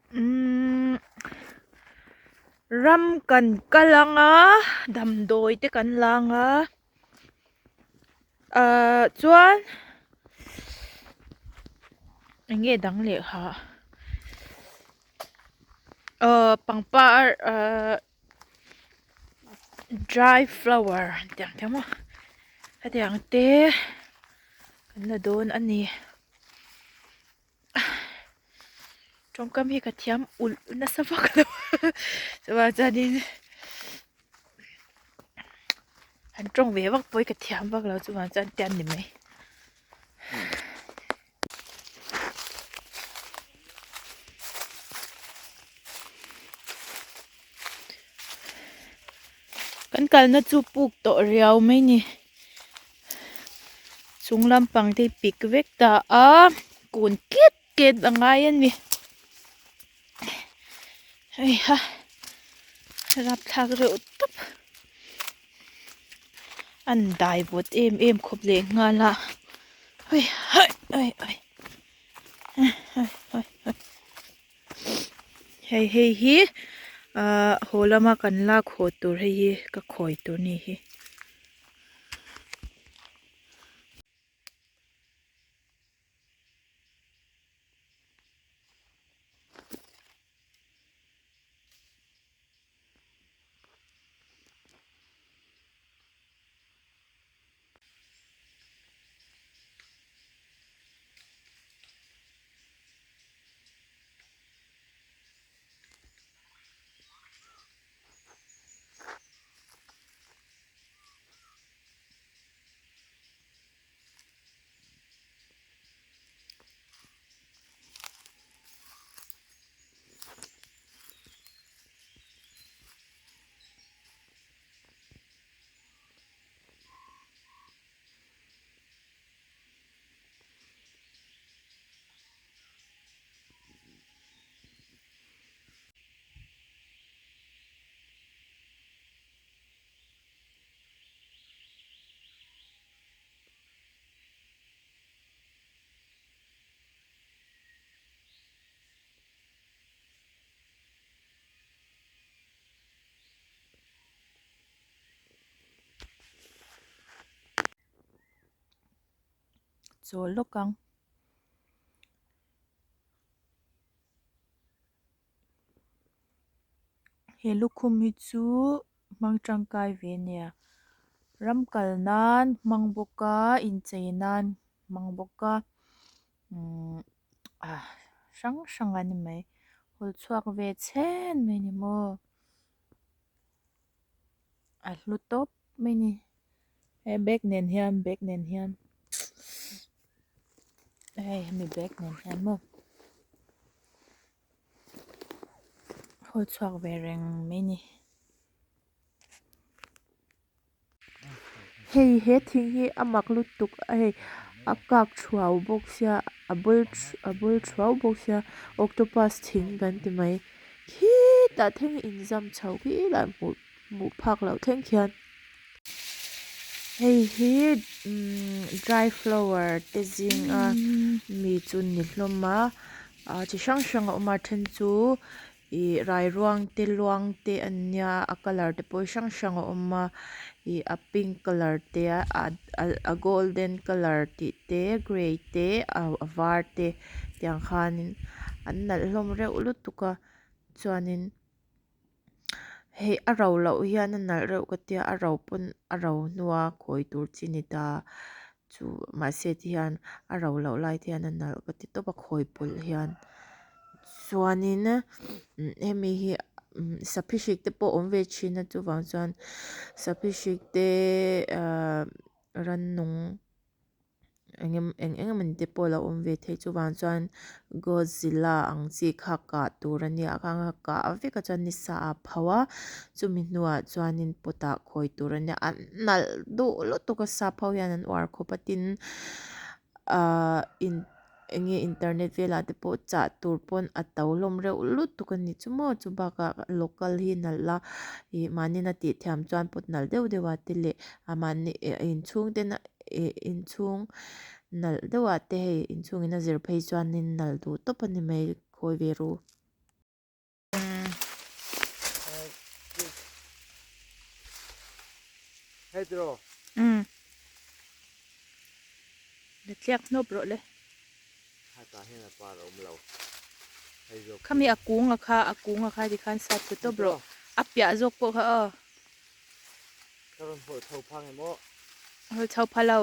Umm ram kan kal anga damdawi te kan la anga ahh chuan eng nge dang leh kha ahh pangpar ahh dry flower tiang te maw hetiang te kan la dawn a ni. Tawngkam hi ka thiam ulh nasa vak lo chuvang chuanin han tawng ve vak pawh hi ka thiam vak lo chuvang chuan tian ni mai. Kan kalna chu puk tawh riau mai ni. Chung lampang te hi pik vek ta a kun ket ket a ngai a ni hei ha rapthlak reuh tawp an dai vawt em em khawp leh nghal a hei hai hai hai hai hai hei hei hi ahh haw lama kan lak haw tur hei hi ka khawi tur a ni hi. Chawl lawk ang. He lukhum hi chu hmang tangkai ve nia ram kal nan hmang bawk a inchei nan hmang bawk a umm ah hrang hrang a ni mai hawl chhuak ve chhen mai ni maw a hlu tawp mai ni he bag nen hian bag nen hian hei hemi bag nen hian maw. Hawl chhuak ve reng mai ni. Hei he thing hi a mak lutuk a hei a kak thuau bawk sia a bul a bul thuau bawk sia octopus thing kan ti mai khitah thleng inzam chho khilai hmuh hmuh phak loh thleng khian. Hei hi umm dry flower te zinga mi chu ni hlawm a ah chi hrang hrang a awm a then chu ih rairuang te luang te an nia a colour te pawh hrang hrang a awm a ih a pink colour te a golden colour tih te grey te a var te tiang khanin an nalh hlawm reuh lutuk a chuanin. Hei a ro loh hian a nalh reuh ka tia a ro pawn a ro hnua khawi tur chi ni ta chu mahse ti hian a ro loh lai te hian a nalh ka ti tawp a khawi pawlh hian chuanin hemi hi saphi hrik te pawh a awm ve thin a chuvang chuan saphi hrik te ahh rannung. Eng eng emawni te pawh a lo awm ve thei chuvang chuan godzilla ang chi kha kah tur a nia khang a kah vek a chuan ni sa ah a pho a chumi hnuah chuanin pot ah khawi tur a nia an nalh duh lutuk a sap ho hian an uar khawp a tin ahh in eng nge internet velah te pawh chah tur pawn a to hlawm reuh lutuk a ni chu maw chu bakah local hi nalh a ih mahni na tih thiam chuan pot nalh deuh deuh ah te leh a mahni inchhung te na ih inchhung nalh deuh ah te hei inchhungin a zir phei chuanin nalh duh tawp a ni mai khawi ve ru. Hei tiraw? Umm. La tliak hnawp rawh le. Hetah hian a par a awm lo. Hei zawk hi. Khami a kung a kha, a kung a kha tikhan sat ta tawp rawh. A piah zawk pawh kha aw. Ka rawn hawlh chho phang em aw? Hawlh chho pha lo.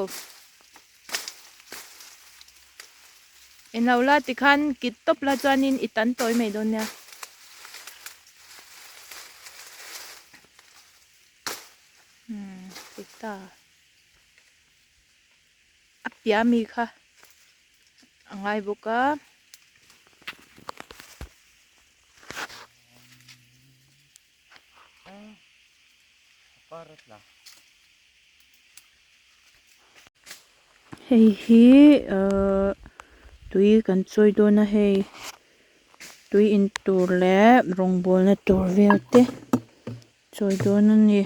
Englo la tikhan kit tawp la chuanin i tan tawi mai dawn nia. Umm ti ta. A piah ami kha a ngai bawk a. Hei hi ahh tui kan chawi dawn a hei tui in tur leh rawngbawlna tur vel te chawi dawn a ni.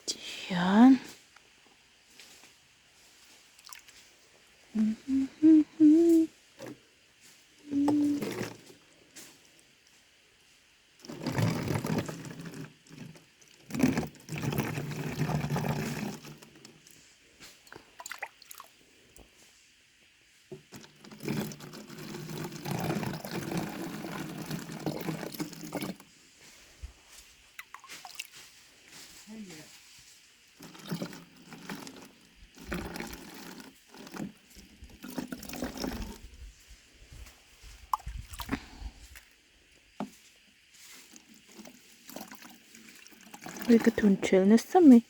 Tihian. Hei ka thun ṭhelh nasa mai.